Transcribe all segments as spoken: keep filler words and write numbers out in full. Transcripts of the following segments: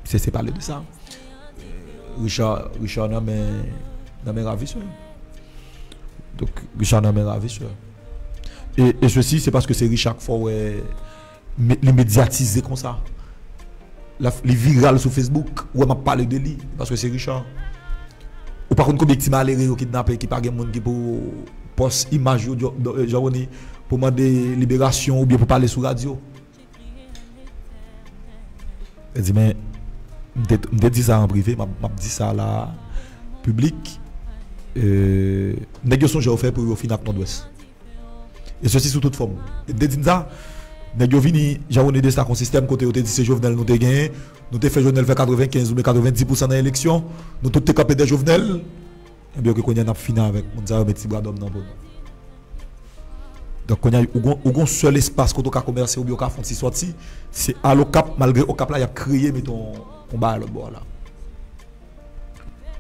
Se se pale de sa. Richard, Richard nan men, nan men ravisè. Donk, Richard nan men ravisè. E, e sesi, se paske se Richard k fè w wè me- li medyatize konsa. La, li viral sou Facebook, ou wè m ap pale de li, paske se Richard. Ou pa konn konbyen ti malere yo kidnape ki pa gen moun ki pou pòs imaj yo, Jean Rony, pou mande liberasyon oubyen pou pale sou radyo. Li di, men, m te, m te di sa an prive, m ap, m ap di sa la, piblik. Nèg yo sonje yo fè pou yo fin ak Nòdwès. E sesi sou tout fòm. E m te di n sa, nèg yo vini, Jean Rony Destin ak yon sistèm kote yo te di se Jovenel nou te genyen, nou te fè Jovenel fè katrevenkenz oubyen katrevendis pousan nan eleksyon, nou tout te kanpe dèyè Jovenel. Ebyen, ok, kounye a n ap fini avèk moun sa yo, met ti bradòm nan po nou. Donk, kounye a, ou gon, ou gon sèl espas kote ou ka kòmanse oubyen ou ka fè yon ti sòti, se al Okap, malgre Okap la, y ap kreye, meton, yon bagay lòt bò a la.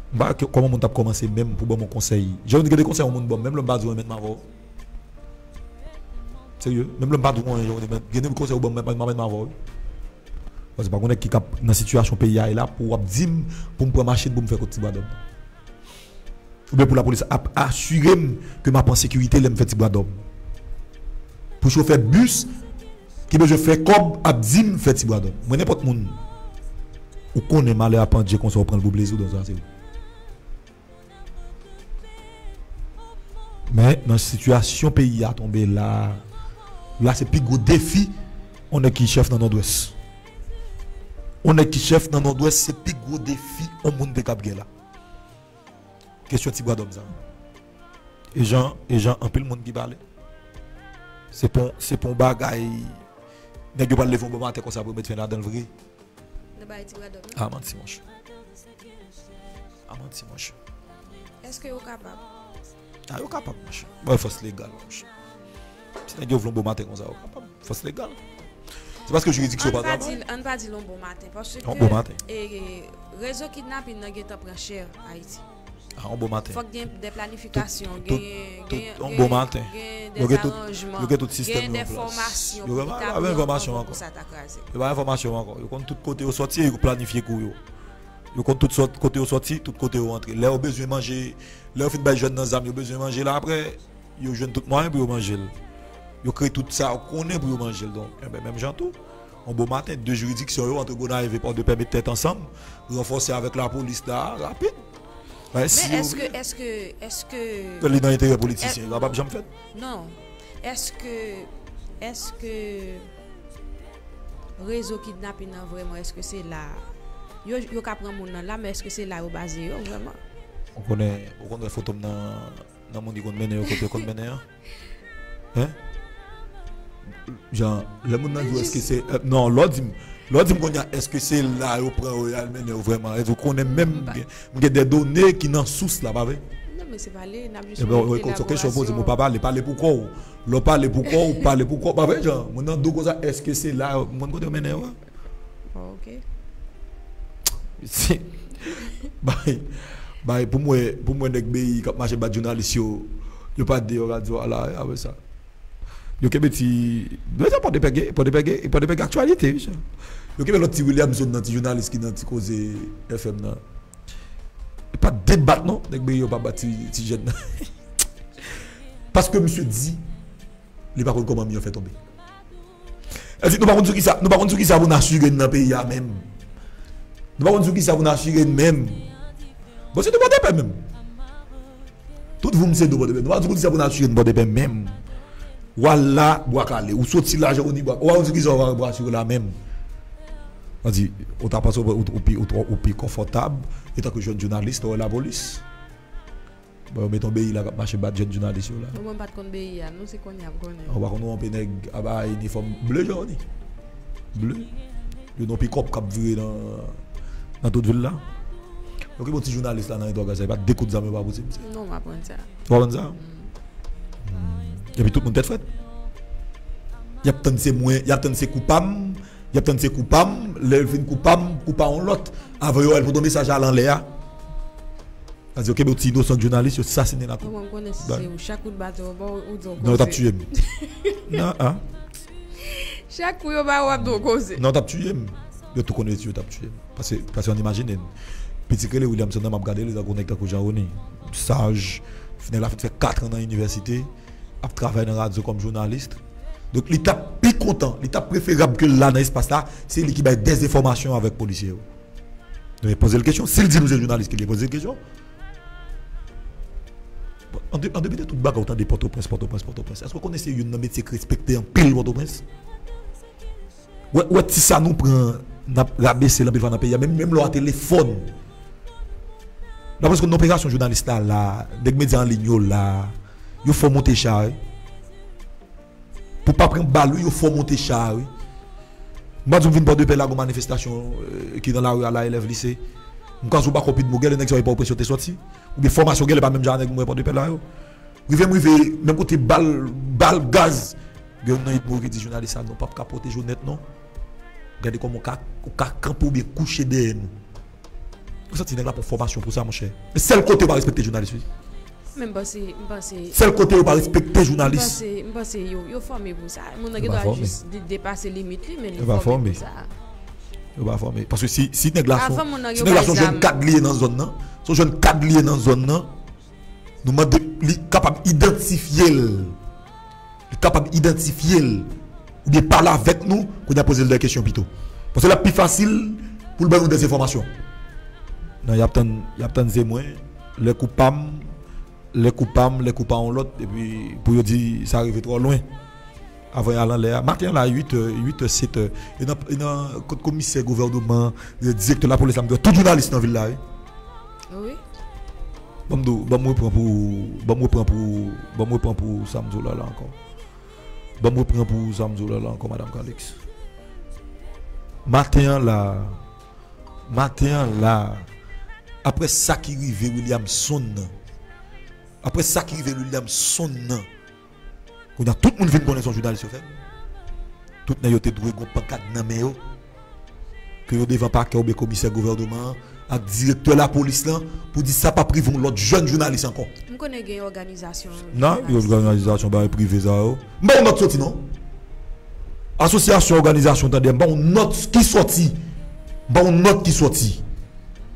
M pa wè kòman moun t ap kòmanse menm pou ban m yon konsèy. Jan yon gen de konsèy yon moun ban m, menm lè m pa di w renmen m avè w. Serye, menm lè m pa di w anyen, jan yon gen de konsèy ou ban m, m pa renmen m avè w. Paske pa gen nèg ki k ap nan sitiyasyon peyi a ye la pou w ap di m pou m pran machin pou m fè kot ti bradòm. Oubyen pou lapolis ap asire m ke m ap an sekirite lè m fè ti bradòm. Pou chofè bis ki bezwen fè kòb ap di m fè ti bradòm. Mwen, nenpòt moun, ou konnen malè a pandje konsa, ou pran l pou plezi w, donk sa se. Men nan sitiyasyon peyi a tonbe la, la se pi gwo defi yon nèg ki chèf nan Nòdwès. Yon nèg ki chèf nan Nòdwès, se pi gwo defi yon moun te kab gen la. Kesyon ti bradòm sa. E jan, e jan anpil moun ki pale. Se pon, se pon bagay. Nèg yo pral leve yon bon maten konsa pou yo met fen ladan l vre. Nan bagay ti bradòm nan. A manti, monchè. A manti, monchè. Èske yo kapab? A, yo kapab, monchè. Bay fòs legal, monchè. Si nèg yo vle yon bon maten konsa, yo kapab. Fòs legal. Se paske jiridiksyon pa travay. Ann pa di l yon bon maten, paske yon bon maten. E, rezo kidnapin nan gentan pran chè Ayiti. A, yon bon maten. Fòk gen de planifikasyon, gen, gen, gen, gen de zaranjman, gen de fòmasyon pou ki ta pran pou sa ta kraze. Yo pa enfòmasyon ankò. Yo pa enfòmasyon ankò. Yo konn tout kote yo sòti e yo planifye kou yo. Yo konn tout sòt, kote yo sòti, tout kote yo antre. Lè yo bezwen manje, lè yo fin bay jèn nan zam, yo bezwen manje la, apre, yo jwenn tout mwayen pou yo manje l. Yo kreye tout sa yo konnen pou yo manje l. Donk, enben, menm jan tou, yon bon maten, de jiridiksyon yo, antre Gonayiv e Pòdepè, met tèt ansanm, ranfòse avèk lapolis la, rapid. Men èske, èske, èske. Li nan enterè politisyen, sa p ap janm fèt. Non. Èske, èske rezo kidnapin nan vrèman, èske se la a? Yo, yo ka pran moun nan la, men èske se la yo baze yo vrèman? Ou konnen, ou konn wè foto m nan, nan moun ki konn mennen yo kote yo konn mennen an? Hein? Jan, lè moun nan di w èske se, non, lè w di m, lè w di m kounye a, èske se la yo pran yo, y al mennen yo vrèman? Èske ou konnen menm, m gen, m gen de done ki nan sous la, pa vre? Non, men se pale, n ap jis mete laborasyon. Ebyen, se kesyon w poze m, ou pa pale, pale pou kò w. Lè w pale pou kò w, pale pou kò w. Pa vre, Jan? Moun nan di w konsa, èske se la, moun kote yo mennen yo a? Ok. Se, bay, bay, pou mwen, pou mwen, nèg peyi k ap mache bat jounalis yo, yo pa deyò radyo a la, apre sa. Yo kenbe ti, yo sa Pòdepè gen, Pòdepè gen, Pòdepè gen aktyalite, wi, sa. Yo kenbe lòt ti Williamson nan, ti jounalis ki nan Ti Koze F M nan. Pa debat non, nèg peyi yo pa bat ti, ti jèn nan. Paske misye di, li pa konn kòman mi an fè tonbe. Èske nou pa konn sou kisa, nou pa konn sou kisa pou n asire n nan peyi a menm? Nou pa konn sou kisa pou n asire n menm? Bon, se de Pòdepè menm. Tout voum se de Pòdepè. Nou pa konn sou kisa pou n asire n Pòdepè menm. W al la, Bwa Kale. Ou soti la, Jan Rony, Bwa, ou pa konn sou kisa w va, va asire w la menm. Sa di, ou ta panse ou, ou, ou pi, ou, ou pi konfòtab, etanke jèn jounalis, lè w wè lapolis. Bon, yo met yon beyi la k ap mache bat jèn jounalis yo la. Bon, mwen m pa t konn beyi a, non, se kounye a m konnen. Ou pa konn wè yon pe nèg aba inifòm ble, Jan Rony? Ble. Yo nan pikòp k ap vire nan, nan tout vil la. Yo kenbe yon ti jounalis la nan entwògaj sa, e pa de kout zam yo pa pouse misye. Non, m aprann sa. Ou aprann sa? Mm. Epi tout moun tèt frèt. Y ap tann se mwen, y ap tann se kou pa m, y ap tann se kou pa m, lè l fin kou pa m, kou pa yon lòt. Avan yo wè l pote yon mesaj al anlè a. Sa di, yo kenbe yon ti inosan jounalis, yo sasinen l atò. Mwen, m konnen si se ou, chak kou yo ba w, ou di yon koze. Non, yo t ap tiye m. Non, a. Chak kou yo ba w, w ap di yon koze. Non, yo t ap tiye m. Yo tou konnen si yo t ap tiye m. Paske, paske ann imajine n. Pitit rele Williamson nan, m ap gade li tankou nèg tankou Jean Rony. Saj, nèg la fin fè kat an nan inivèsite, ap travay nan radyo kòm jounalis. Donk, li t ap pi kontan, li t ap preferab ke l la nan espas la, se li ki bay dezenfòmasyon avèk polisye yo. Nou poze l kesyon. Si l di nou se jounalis ke li ye, poze l kesyon. An de, an depi de tout bagay, ou tande Pòtoprens, Pòtoprens, Pòtoprens. Èske w konnen se youn nan metye ki respekte anpil Pòtoprens? Wè, wè ti sa nou pran, n ap rabese l anpil fwa nan peyi a, menm, menm lè w a telefòn. Nan prèske nan operasyon jounalis la la, nèg medya an liy yo la, yo fò monte cha, wi. Pou pa pran bal, wi, yo fò monte cha, wi. M pa di w vin Pòdepè la, gon manifestasyon, euh, ki nan lari a la, elèv lise. M ka sou bako Pidmo, gen lè nèg sa yo pa opresyon te sòti. Oubyen fòmasyon gen lè pa menm jan nèg mwen Pòdepè la yo. Rive m rive, menm kote bal, bal, gaz. Gen youn nan Pidmo ki di jounalis sa, nou p ap ka pwoteje w nèt non. Gade kòman w ka, w ka kanpe oubyen kouche dèyè nou. Ou santi nèg la pran fòmasyon pou sa, monchè. E sèl kote yo pa respekte jounalis, wi. Men m panse, m panse, Sèl kote yo pa respekte m jounalis. Panse, m panse yo, yo fòme pou sa. Moun nan gen dwa jis de-, depase limit li, men li fòme pou sa. Yo pa fòme. Paske si, si nèg la son, si nèg la son jèn kad li ye nan zòn nan, son jèn kad li ye nan zòn nan, nou mande li kapab idantifye l. Li kapab idantifye l oubyen pale avèk nou, kounye a poze l de kesyon pito. Paske l ap pi fasil pou l ban nou dezenfòmasyon. Non, y ap tann, y ap tann se mwen, lè kou pa m, lè kou pa m, lè kou pa yon lòt, epi pou yo di sa rive twò lwen. Avan y al anlè a. Maten an la, uit è, uit è, sèt è. E nan, e nan kot komisè gouvènman, direktè lapolis la, m di tout jounalis nan vil la, wi. Wi. Ban m di w, ban m repran pou, ban m repran pou, ban m repran pou sa m di w la la ankò. Ban m repran pou sa m di w la la ankò, Madanm Calix. Maten an la, maten an la, apre sa ki rive Williamson nan, apre sa ki rive Williamson nan, kounye a tout moun vin konnen se yon jounalis yo fè l. Tout nèg yo te dwe gon pankad nan men yo. Ke yo devan pakè oubyen komisè gouvènman an ak direktè lapolis lan pou di sa p ap rive yon lòt jèn jounalis ankò. M konnen gen òganizasyon. Nan, gen òganizasyon bagay prive sa yo. M pa yon nòt soti non. Asosyasyon, òganizasyon, tande, m pa yon nòt ki sòti. M pa yon nòt ki sòti.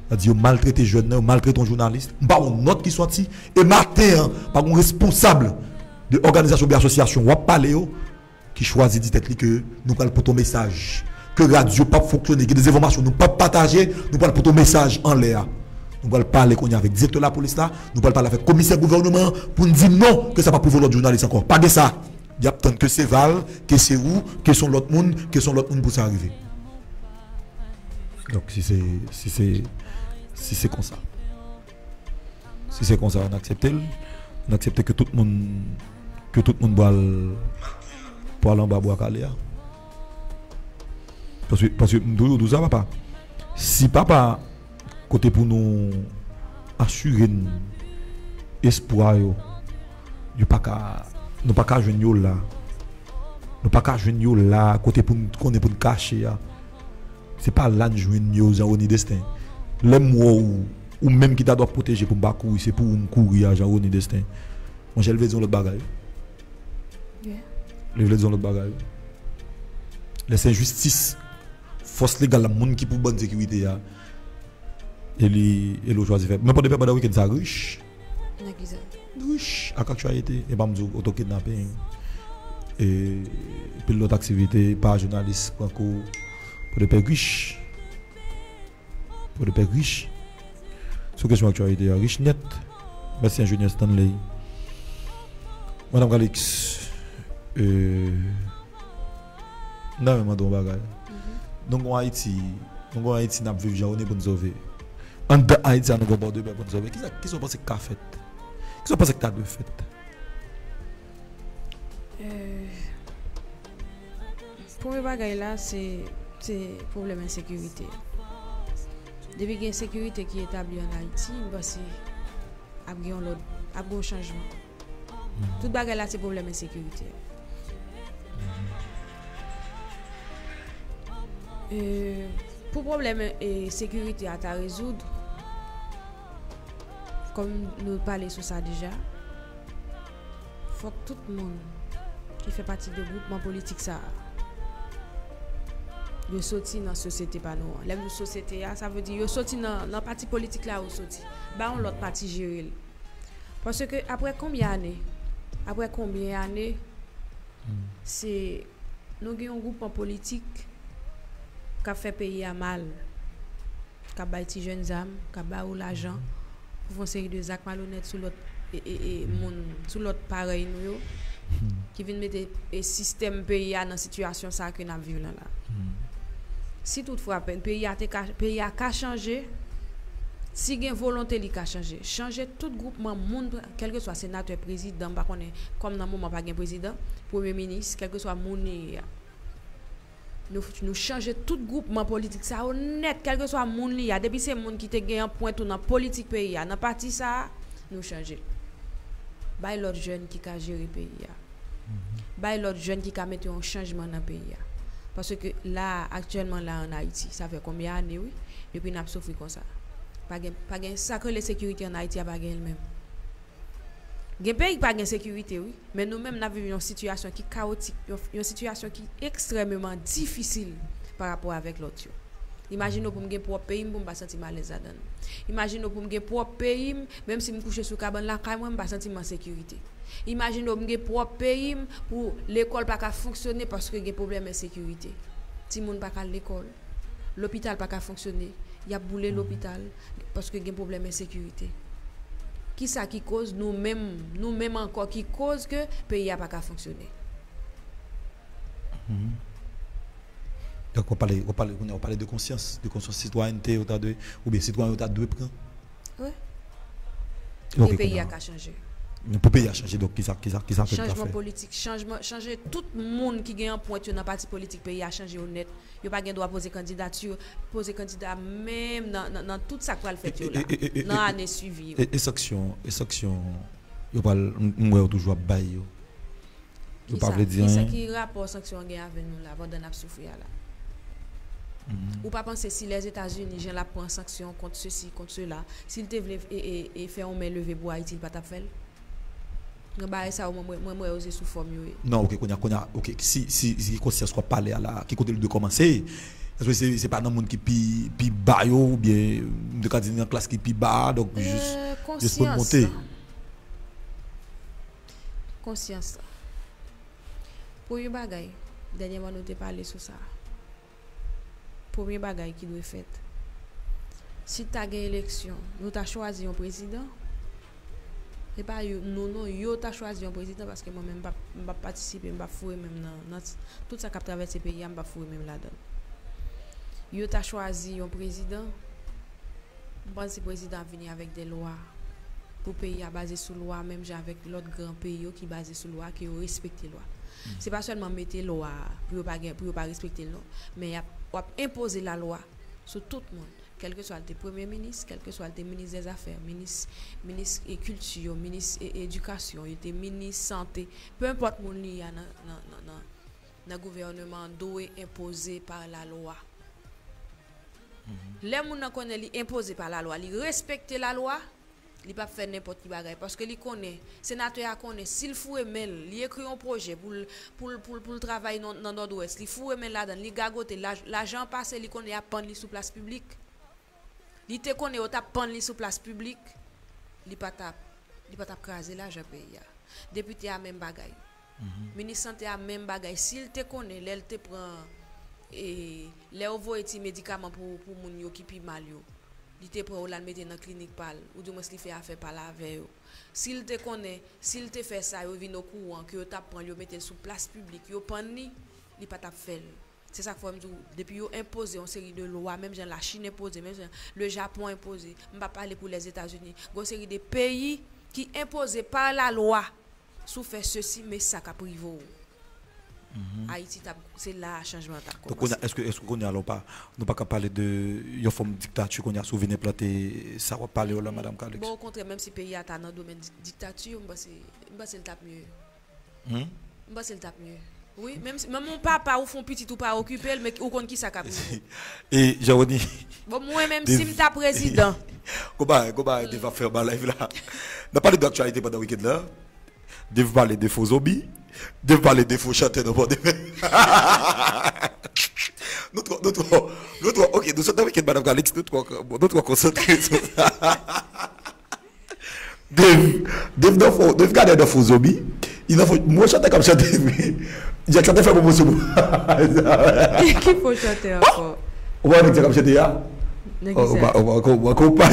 Sa di yo maltrete jèn nan, yo maltrete yon jounalis. M pa yon nòt ki sòti. E maten an, pa yon responsab de òganizasyon oubyen asosyasyon w ap pale yo, ki chwazi di tèt li ke nou pral pote yon mesaj. Ke radyo p ap fonksyone, gen de enfòmasyon nou p ap pataje, nou pral pote yon mesaj anlè a. Nou pral pale kounye a avèk direktè lapolis la, nou pral pale avèk komisè gouvènman an pou n di non, ke sa p ap rive yon lòt jounalis ankò. Pa gen sa. Y ap tann ke se Val, ke se ou, ke se yon lòt moun, ke se yon lòt moun pou sa rive. Donk, si se, si se, si se konsa. Si se konsa, ann aksepte l. Ann aksepte ke tout moun, ke tout moun pral, pral anba bwa kale a. Paske, paske m toujou di w sa, papa. Si papa, kote pou nou asire n espwa yo, yo pa ka, nou pa ka jwenn yo la. Nou pa ka jwenn yo la, kote pou n konnen pou n kache a. Se pa la n jwenn yo, Jean Rony Destin. Lè m wè w, ou menm ki ta dwe ap pwoteje pou m pa kouri, se pou ou m kouri a, Jean Rony Destin. Monchè, l vle di yon lòt bagay. Li vle di yon lòt bagay. Lè se enjistis, fòs legal la, moun ki pou bann sekirite a, e li, e li chwazi fè. Men Pòdepè pandan wikenn sa rich. Nan ki sa? Rich ak aktyalite. E pa m di w otokidnaping. E pil lòt aktivite, pa jounalis, pran kou. Pòdepè rich. Pòdepè rich. Sou kesyon aktyalite a, rich nèt. Mèsi Enjenyè Stanley. Madanm Calix, euh, m ta renmen mande w yon bagay. Nou gon Ayiti, nou gon Ayiti n ap viv jan ou ni pou n sove. Anndan Ayiti a, nou gon Pòdepè pou n sove. Kisa, kisa w panse k ka fèt? Kisa w panse k ta dwe fèt? Euh, premye bagay la, se, se pwoblèm ensekirite. Depi gen sekirite ki etabli ann Ayiti, m panse ap gen yon lòt, ap gen yon chanjman. Tout bagay la se pwoblèm ensekirite. E, pou pwoblèm, e, sekirite a ta rezoud, kòm nou pale sou sa deja, fòk tout moun ki fè pati de gwoupman politik sa a, Yo soti nan sosyete pa nou an. Lè m di sosyete a, sa vle di yo soti nan, nan pati politik la yo soti. Ba yon lòt pati jere l. Paske apre konbyen ane, apre konbyen ane, se nou gen yon gwoupman politik k ap fè peyi a mal, k ap bay ti jèn zam, k ap ba yo lajan pou fè yon seri de zak malonèt sou lòt e, e, e, moun, sou lòt parèy nou yo, ki vin mete e, sistèm peyi a nan sitiyasyon sa ke n ap viv lan la. Si toutfwa pe- peyi a te ka, peyi a ka chanje, si gen volonte li ka chanje. Chanje tout gwoupman moun, kèlkeswa senatè, prezidan, m pa konnen, kòm nan moman pa gen prezidan, premye minis, kèlkeswa moun li ye a. Nou, nou chanje tout gwoupman politik sa yo nèt, kèlkeswa moun li a. Depi se moun ki te gen anprent ou nan politik peyi a, nan pati sa a, nou chanje. Bay lòt jèn ki ka jere peyi a. Bay lòt jèn ki ka mete yon chanjman nan peyi a. Paske la, aktyèlman la ann Ayiti, sa fè konbyen ane, wi, depi n ap soufri konsa. Pa gen, pa gen sa k rele sekirite ann Ayiti a, pa gen l menm. Gen peyi k pa gen sekirite, wi, men nou menm n ap viv yon sitiyasyon ki kawotik, yon, yon sitiyasyon ki ekstrèmeman difisil pa rapò avèk lòt yo. Imajine w pou m gen pwòp peyi m pou m pa santi m alèz ladan l. Imajine w pou m gen pwòp peyi m, menm si m kouche sou kabann lakay mwen, m pa santi m an sekirite. Imajine w m gen pwòp peyi m pou lekòl pa ka fonksyone paske gen pwoblèm ensekirite. Timoun pa ka al lekòl. Lopital pa ka fonksyone. Y ap boule lopital paske gen pwoblèm ensekirite. Kisa ki koz nou menm, nou menm ankò ki koz ke peyi a pa ka fonksyone? Donk, w ap pale, w ap pale, kounye a, w ap pale de konsyans, de konsyans sitwayènte yo ta dwe, oubyen sitwayen yo ta dwe pran. Wi. Ok, E peyi kounye a a. Ka chanje. Pou peyi a chanje, donk kisa, kisa, kisa fè l ka Chanjman fè? Politik, chanjman, chanje tout moun ki gen anprent yo nan pati politik peyi a chanje yo nèt. Yo pa gen dwa poze kandidati, poze kandida menm nan, nan, nan tout sa k pral fèt yo la, E, e, e, e, nan e, ane swivi yo. E, e sanksyon, e sanksyon yo pral, m m wè yo toujou ap bay yo. Yo pa Kisa, vle di kisa anyen. Ki rapò sanksyon an gen avè nou la pandan n ap soufri a la? Ou pa panse si Lèzetazini, jan l ap pran sanksyon kont sesi, kont sela, si l te vle e, e, e fè yon men leve pou Ayiti, l pa t ap fè l? Nan bagay sa yo, mwen, mwen, mwen, mwen wè yo se sou fòm yo ye. Non, ok, kounye a, kounye a, ok, si, si, si konsyans w ap pale a la, ki kote l dwe kòmanse? Èske se, se pa nan moun ki pi, pi ba yo, oubyen, m te ka di nan klas ki pi ba a, donk, jis, Euh, jis pou l konsyans monte? Lan. Konsyans lan. Premye bagay, dènyèman nou te pale sou sa. Premye bagay ki dwe fèt. Si ta gen eleksyon, nou ta chwazi yon prezidan. Se pa yo, nou non, yo ta chwazi yon prezidan paske mwen menm m p ap, m p ap patisipe, m p ap foure men m nan, nan tout sa k ap travèse peyi a, m p ap foure men m ladan l. Yo ta chwazi yon prezidan, m panse prezidan ap vini avèk de lwa pou peyi a baze sou lwa, menm jan avèk lòt gran peyi yo ki baze sou lwa, ke yo respekte lwa. Se pa sèlman mete lwa pou yo pa gen, pou yo pa respekte l non, men y ap, w ap enpoze lalwa sou tout moun, kèlkeswa l te premye minis, kèlkeswa l te minis dèzafè, minis, minis e kilti yo, minis e edikasyon, yo te minis sante, pe enpòt moun li a nan, nan, nan, nan, nan gouvèneman an dwe enpoze pa lalwa. Lè moun nan konnen li enpoze pa lalwa, li respekte lalwa, li p ap fè nenpòt ki bagay. Paske li konnen, senatè a konnen, si l foure men l, li ekri yon pwojè pou l, pou l, pou l, pou l travay nan, nan Nòdwès, li foure men l ladan l, li gagote, laj, lajan an pase, li konnen y ap pann li sou plas piblik. Li te konnen yo t ap pann li sou plas piblik, li pa t ap, li pa t ap kraze lajan peyi a. Depite a, menm bagay. Minis sante a, menm bagay. Si l te konnen, lè l te pran, e, lè yo voye ti medikaman pou, pou moun yo ki pi mal yo, li te pran yo l al mete nan klinik pa l, oudimwens li fè afè pa l avè yo. Si l te konnen, si l te fè sa, yo vin okouran ke yo t ap pran l, yo mete l sou plas piblik, yo pann li, li pa t ap fè l. Se sa k fè m di w, depi yo enpoze yon seri de lwa, menm jan Lachin enpoze, menm jan Le Japon enpoze, m pa pale pou Lèzetazini, gen yon seri de peyi ki enpoze pa lalwa, si w fè sesi, men sa k ap rive w. Ayiti t ap, se la a chanjman an t ap Donk, kounye a, kòmanse. Èske, èske kounye a la, w pa, nou pa ka pale de yon fòm diktati kounye a, si w vin enplante sa w ap pale yo la, Madam Calix? Bon, okontrè, menm si peyi a ta nan domèn di- diktati, m panse, m panse l t ap mye. Hmm? M panse l t ap mye. Wi, menm si, menm yon papa ou fè yon pitit ou pa okipe l, men ou konn ki sa k ap rive. E, Jean Rony, Bon, mwen menm, si m ta prezidan, Gon bagay, gon bagay, Dave ap fè anba live la. N ap pale de aktyalite pandan wikenn nan. Dave pale de fo zonbi. Dave pale de fo chantè nan Pòdepè. Nou twò, nou twò, nou twò, ok, nou sot nan wikenn, madanm Calix, nou twò, nou twò konsantre sou sa. Dave, Dave nan fo, Dave gade nan fo zobi. Li nan fo, mwen chante k ap chante. Jack chante fè pwomosyon pou. Ki fo chante ankò? Ou pa wè nèg Jack ap chante a? Nan Ou ki pa, sa? ou pa, ou pa, ou pa, ou pa,